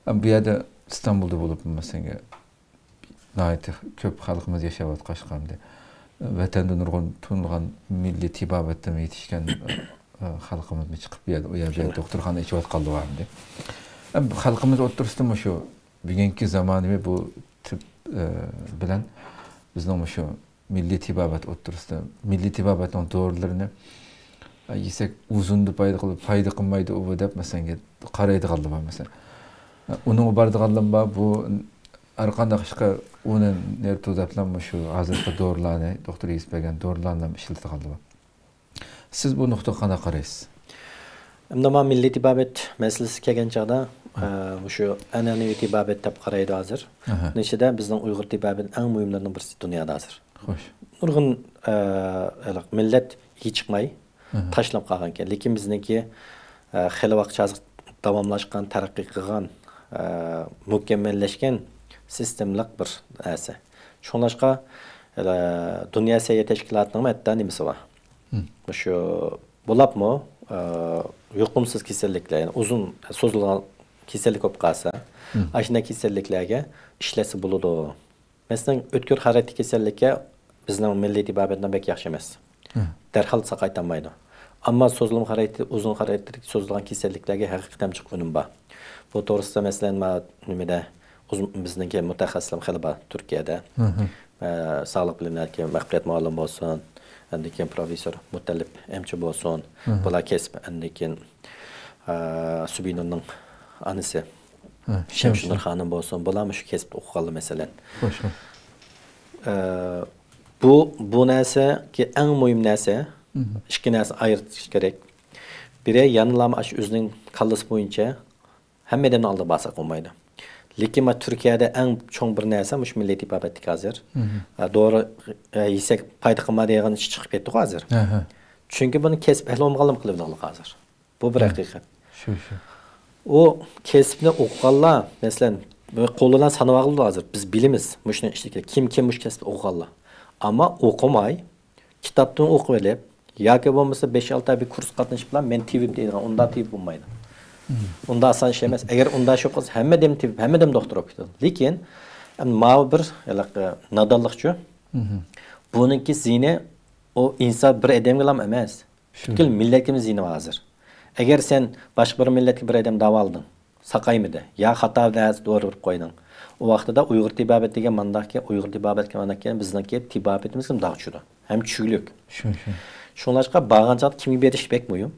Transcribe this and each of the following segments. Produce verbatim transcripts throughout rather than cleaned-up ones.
بۇ يەردە ئىستانبۇلدا بولۇپ، مەسىلەن، ناھايىتى كۆپ خەلقىمىز ياشاۋاتقاچقا، ئەمدى ۋەتەندە نۇرغۇن تونۇلغان مىللىي تېبابەتتىن يېتىشكەن، ئە، خەلقىمىزمۇ چىقىپ، بۇ يەردە، ئۇ يەردە دوختۇرخانا ئېچىۋاتقانلار بار ئەمدى. ئەم، خەلقىمىز ئوتتۇرىسىدا مۇشۇ بۈگۈنكى زامانىۋى بۇ تىپ، ئە، بىلەن بىزنىڭ مۇشۇ مىللىي تېبابەت ئوتتۇرىسىدا، مىللىي تېبابەتنىڭ دورىلىرىنى، ئە، يېسەك ئۇزۇندا پايدا قىلىپ، پايدا قىلمايدۇ ئۇ دەپ، مەسىلەن، قارايدىغانلار بار، مەسىلەن. ئە، ئۇنىڭغا بارىدىغانلار بار، بۇ ھەر قانداق ئىشقا ئۇنى نېرتۇ دەپلا مۇشۇ ھازىرقى دورىلارنى، دوختۇر يېزىپ بەرگەن دورىلارنى ئىشلىتىدىغانلار بار. سىز بۇ نۇقتىغا قانداق قارايسىز؟ ئەمدى مانا مىللىي تېبابەت مەسىلىسى كەلگەن چاغدا، ئە، مۇشۇ ئەنئەنىۋى تېبابەت دەپ قارايدۇ ھازىر. ئەھە. ئۇنىڭ ئىچىدە بىزنىڭ ئۇيغۇر تېبابىتىنىڭ ئەڭ مۇھىملىرىنىڭ بىرسى دۇنيادا ھازىر. خوش. نۇرغۇن، ئە، ھېلىقى مىللەت يېچىقماي ئەھە. تاشلاپ قالغانىكەن. لېكىن بىزنىڭكى، ئە، خېلى ۋاقىت ھازىر داۋاملاشقان، تەرەققىي قىلغان، ئە، مۇكەممەللەشكەن سىستېمىلىق بىر نەرسە. شۇڭلاشقا، ئە، دۇنيا سەھىيە تەشكىلاتىنىڭمۇ ھەتتا نېمىسى بار. مم. مۇشۇ بولۇپمۇ، ئە، يۇقۇمسىز كېسەللىكلەر، يەنى ئۇزۇن سوزۇلغان كېسەللىك بولۇپ قالسا، مم. ئاشۇنداق كېسەللىكلەرگە ئىشلەتسە بولىدۇ. مەسىلەن، ئۆتكۈر خاراكتېر كېسەللىككە بىزنىڭ مىللىي تېبابەتنىڭ بەك ياخشى ئەمەس. مم. دەرھال ساقايتالمايدۇ. ئەمما سوزۇلما خاراكتېر، ئۇزۇن خاراكتېر سوزۇلغان كېسەللىكلەرگە ھەقىقەتەن جىق ئۈنۈم بار. بۇ توغرىسىدا، مەسىلەن، ما-، نېمىدە، ئۇزۇن، بىزنىڭكى مۇتەخەسسىسلەر خېلى بار تۈركىيەدە. مم. ئە، ساغلىق بىلىملەردىكى مەغپىرەت مۇئەللىم بولسۇن، ئاندىن كېيىن پروفېسسور مۇتەللىپ ئەمچى بولسۇن، مم. بۇلار كەسىپ، ئاندىن كېيىن، ئە، سۈبىنۇرنىڭ ئانىسى ھە، شەمشىنۇر شەمشىنۇر. خانىم بولسۇن، بۇلار مۇشۇ كەسىپتە ئوقۇغانلار، مەسىلەن. خوش، خوش. ئە، بۇ، بۇ نەرسە، ئەڭ مۇھىم نەرسە، مم. ئىككى نەرسىنى ئايرىتىش كېرەك. بىرى، يەنىلا ئاشۇ ئۆزىنىڭ كاللىسى بويىچە ھەممە ئادەمنىڭ ئالدىغا بارساق بولمايدۇ. لېكىن ما تۈركىيەدە ئەڭ چوڭ بىر نەرسە مۇشۇ مىللىي تېبابەتتىكى ھازىر. مم. ئە، دورا، ئە، يېسەك پايدا قىلمايدۇ دېگەن ئىش چىقىپ كەتتىغۇ ھازىر. ھە، ھە. چۈنكى بۇنى كەسىپ ئەھلى بولمىغانلارمۇ قىلىۋېلىدىغانلىقى ھازىر. بۇ بىر ھە. ھەقىقەت. شۇ، شۇ. ئۇ كەسىپنى ئوقۇغانلار، مەسىلەن، قولىدىن سانىۋالغىلى ھازىر. بىز بىلىمىز مۇشۇنىڭ ئىچىدىكى كىم، كىم مۇشۇ كەسىپنى ئوقۇغانلار. ئەمما ئوقۇماي، كىتابتىن ئوقۇۋېلىپ، ياكى بولمىسا بەش-ئالتە ئاي بىر كۇرسقا قاتنىشىپ بىلەن مەن تېۋىپ دەيدىغان، ئۇنداق تېۋىپ بولمايدۇ. مم. ئۇنداق ئاسان ئىش ئەمەس. ئەگەر ئۇنداق ئىش بولسا، ھەممە ئادەم تېۋىپ، ھەممە ئادەم دوختۇر بولۇپ كېتىدۇ. لېكىن، ئەمدى ماۋۇ بىر، ھېلىقى، نادانلىقچۇ. مم. بۇنىڭكى زىيىنى ئۇ ئىنسان بىر ئادەمگىلا ئەمەس. شۇ. پۈتكۈل مىللەتكىمۇ زىيىنى بار ھازىر. ئەگەر سەن باشقا بىر مىللەتكە بىر ئادەم داۋالىدىڭ، ساقايمىدى، يا خاتا نەرسە دورا بېرىپ قويدۇڭ. ئۇ ۋاقتىدا ئۇيغۇر تېبابەت دېگەن مانداقكەن، ئۇيغۇر تېبابەت دېگەن مانداقكەن، بىزنىڭكى تېبابىتىمىز داغ چۈشىدۇ. ھەم چۈشكۈنلۈك. شۇ، شۇ. شۇڭلاشقا بارغان چاغدا كىمگە بېرىش بەك مۇھىم.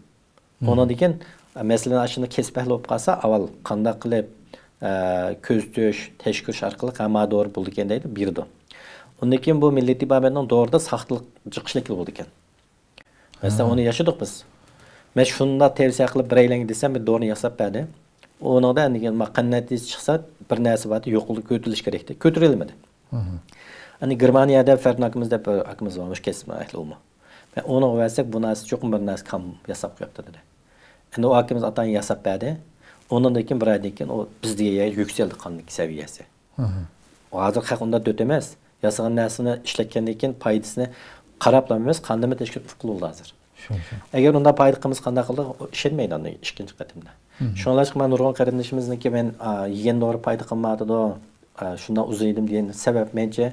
مم. ئۇنىڭدىن كېيىن، مەسىلەن، ئاشۇنداق كەسىپ ئەھلى بولۇپ قالسا، ئاۋۋال قانداق قىلىپ، ئە، كۆزىتىش، تەكشۈرۈش ئارقىلىق ھەمما دورا بولىدىكەن دەيدۇ، بېرىدۇ. ئۇندىن كېيىن بۇ مىللىي تېبابەتنىڭ دورىدا ساختىلىق جىق ئىشلەتكىلى بولىدىكەن. مەسىلەن، ھە. ئۇنى ياشىدۇق بىز. مەن شۇنداق تەۋسىيە قىلىپ بېرەيلىڭ دېسەم، بىر دورىنى ياساپ بەردى. ئۇنىڭدا ئەندىكىن ما-، قانداق نەتىجە چىقسا، بىر نەرسە بار، يۇقىرى كۆتۈرۈلۈش كېرەكتى. كۆتۈرۈلمىدى. مم. ئەنە گېرمانىيەدە فەردىن ئاكىمىز دەپ بىر ئاكىمىز بار، مۇشۇ كەسىپ ئەھلى ئۇمۇ. مەن ئۇنىڭغا بەرسەك، بۇ نەرسە چوقۇم بىر نەرسە كام ياساپ قويۇپتۇ دېدى. ئەندى ئۇ ئاكىمىز ئاتايىن ياساپ بەردى. ئۇنىڭدىن كېيىن بىر ئايدىن كېيىن ئۇ بىز دېگەن يەرگە يۈكسەلدى قاندىكى سەۋىيەسى. مم. ھازىر خەق ئۇنداق دۆت ئەمەس. ياسىغان نەرسىنى ئىشلەتكەندىن كېيىن پايدىسىنى قاراپلا ئەمەس، قاندىنمۇ تەشكىل قىلىپ بولىدۇ ھازىر. شۇ، شۇ. ئەگەر ئۇنداق پايدا قىلمىسا قانداق قىلىدۇ؟ ئۇ ئىشەنمەيدۇ ئاندىن ئىككىنچى قېتىمدا. مم. شۇڭلاشقا مەن نۇرغۇن قېرىندىشىمىزنىڭكى مەن، ئا، يېگەن دورا پايدا قىلمايۋاتىدۇ، ئا، شۇنداق ئۇزىيدىم دېگەن سەۋەب مەنچە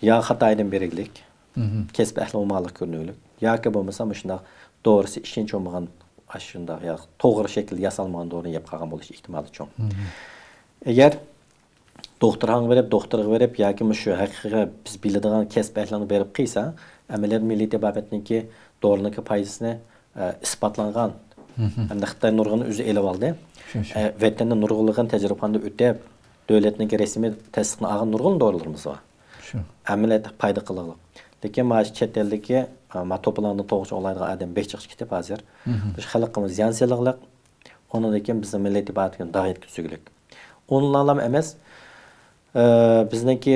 يا خاتا ئادەم بېرىگلىك، مم. كەسىپ ئەھلى بولمىغانلىق كۆرۈنۈگلۈك، ياكى بولمىسا مۇشۇنداق دورىسى ئىشەنچ بولمىغان، ئاشۇنداق يا توغرا شەكىلدە ياسالمىغان دورىنى يەپ قالغان بولۇش ئېھتىمالى چوڭ. مم. ئەگەر دوختۇرخانىغا بېرىپ، دوختۇرغا بېرىپ ياكى مۇشۇ ھەقىقىي بىز بىلىدىغان كەسىپ ئەھلىگە بېرىپ قىلسا، ئەمەلىيەتتە مىللىي تېبابەتنىڭكى دورىنىڭكى پايدىسىنى، ئە، ئىسپاتلانغان مم. ھەمدە خىتاي نۇرغۇنىنى ئۆزى ئېلىۋالدى. شۇ، شۇ. ئە، ۋەتەندە نۇرغۇنلىغان تەجرىبىخانىدا ئۆتەپ، دۆلەتنىڭكى رەسمىي تەستىقنى ئالغان نۇرغۇن دورىلىرىمىز بار. شۇ. ئەمەلىيەتتە پايدا قىلغۇلۇق. لېكىن مانا شۇ چەت ئەلدىكى، ئە، ما توپىلاڭدىن توغرىچە ئولايدىغان ئادەم بەك جىق كېتىپ ھازىر. مم. مۇشۇ خەلقىمىز زىيان سېلىغلىق، ئۇنىڭدىن كېيىن بىزنىڭ مىللىي تېبابەتكە داغ يەتكۈزگۈلۈك. ئۇنىڭلارلا ئەمەس، ئە، بىزنىڭكى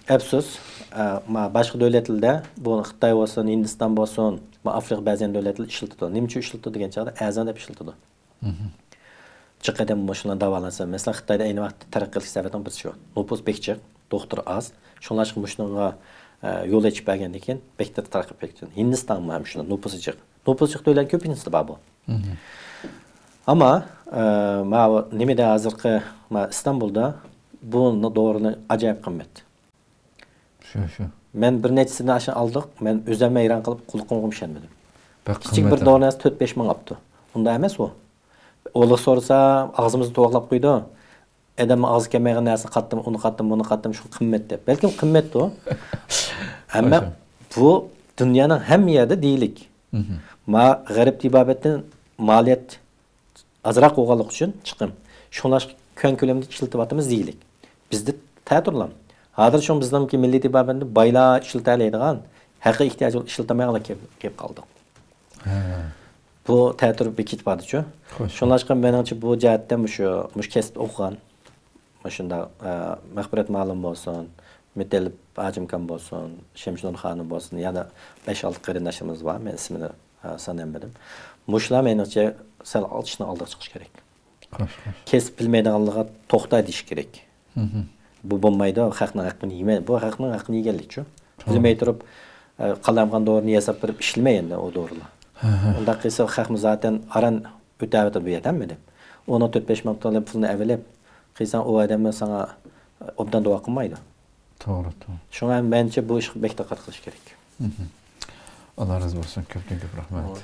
ئەپسۇس، ئە، ما-، باشقا دۆلەتلەردە، بۇ خىتاي بولسۇن، ھىندىستان بولسۇن، ما ئافرىقا بەزەن دۆلەتلەر ئىشلىتىدۇ. نېمە ئۈچۈن ئىشلىتىدۇ دېگەن چاغدا ئەرزان دەپ ئىشلىتىدۇ. مم. جىق ئادەم مۇشۇنى داۋالانسا، مەسىلەن، خىتايدا ئەينى ۋاقىتتا تەرەققىي قىلىش سەۋەبىنىڭ بىرسى شۇ. نوپۇس بەك جىق، دوختۇر ئاز. شۇڭلاشقا مۇشۇنىڭغا، ئە، يول ئېچىپ بەرگەندىن كېيىن بەك تېز تەرەققىي قىلىپ كېتىدۇ. ھىندىستانمۇ ھەم شۇنداق، نوپۇسى جىق. نوپۇس جىق دۆلەتنىڭ كۆپىنچىسىدە بار بۇ. مم. ئەمما، ئە، ماۋۇ نېمىدە ھازىرقى، ما، ئىستانبۇلدا بۇ دورىنى ئاجايىپ قىممەت. شۇ شۇ. مەن بىر نەچچىسىنى ئاشۇ ئالدۇق. مەن ئۆزۈم ھەيران قېلىپ، قۇلىقىمغا ئىشەنمىدىم. بەك كىچىك بىر قىممەت. دورىنى تۆت بەش مىڭ ئاپتۇ. ئۇنداق ئەمەس ئۇ. ئۇلۇغ سورىسا، ئاغزىمىزنى تۇۋاقلاپ قويىدۇ. ئادەمنىڭ ئاغزى كەلمەيدىغان نەرسىنى قاتتىم، ئۇنى قاتتىم، بۇنى قاتتىم، شۇ قىممەت دەپ. بەلكىم قىممەتتۇ. ئەمما خوش. بۇ دۇنيانىڭ ھەممە يەردە دېيىلىك. مهم. ما غەرب تېبابەتتىن مالىيەت ئازراق بولغانلىقى ئۈچۈن چىقىم. شۇڭلاشقا كەڭ كۆلەمدە ئىشلىتىۋاتىمىز دېيىلىك. بىزدە تەتۈرلام. ھازىر شۇ بىزنىڭكى مىللىي تېبابەتنى بايلار ئىشلىتەلەيدىغان، ھەقىقىي ئېھتىياجى بولۇپ ئىشلىتەلمەيدىغانلار كېلىپ كېلىپ قالدى. ھە. بۇ تەتۈر بېكىتىپ باردىچۇ. خوش. شۇڭلاشقا مېنىڭچە بۇ جەھەتتە مۇشۇ، مۇشۇ كەسىپ ئوقۇغان، مۇشۇنداق، ئە، مەغپىرەت مۇئەللىم بولسۇن، مۇتەللىپ ھاجىمكام بولسۇن، شەمشىدۇن خانىم بولسۇن، يەنە بەش ئالتە قېرىنداشلىرىمىز بار، مەن ئىسمىنى، ئە، سانىيالمىدىم. مۇشۇلار مېنىڭچە سەل ئىشنىڭ ئالدىغا چىقىش كېرەك. خوش خوش. كەسىپ بىلمەيدىغانلارغا توختا دېيىش كېرەك. مهم. بۇ بولمايدۇ، خەقنىڭ ھەققىنى يېمەي، بۇ خەقنىڭ ھەققىنى يېگەنلىكچۇ. توغرا. بىلمەي تۇرۇپ، ئە، قالايمىقان دورىنى ياساپ بېرىپ ئىشلىمەي ئەمدى ئۇ دورىلار. ھە، ھە. ئۇنداق قىلسا خەقمۇ زاتەن ئاران ئۆتەۋاتىدۇ بۇ يەردە ھەممىدىن. ئۇنىڭ تۆت بەش مىڭ تالىپ پۇلىنى ئەۋېلىپ قىلساڭ، ئۇ ئادەممۇ ساڭا ئوبدان دۇئا قىلمايدۇ. توغرا، توغرا. شۇڭا مەنچە بۇ ئىشقا بەك دىققەت قىلىش كېرەك. مهم. ئاللا رازى بولسۇن، كۆپتىن كۆپ رەھمەت.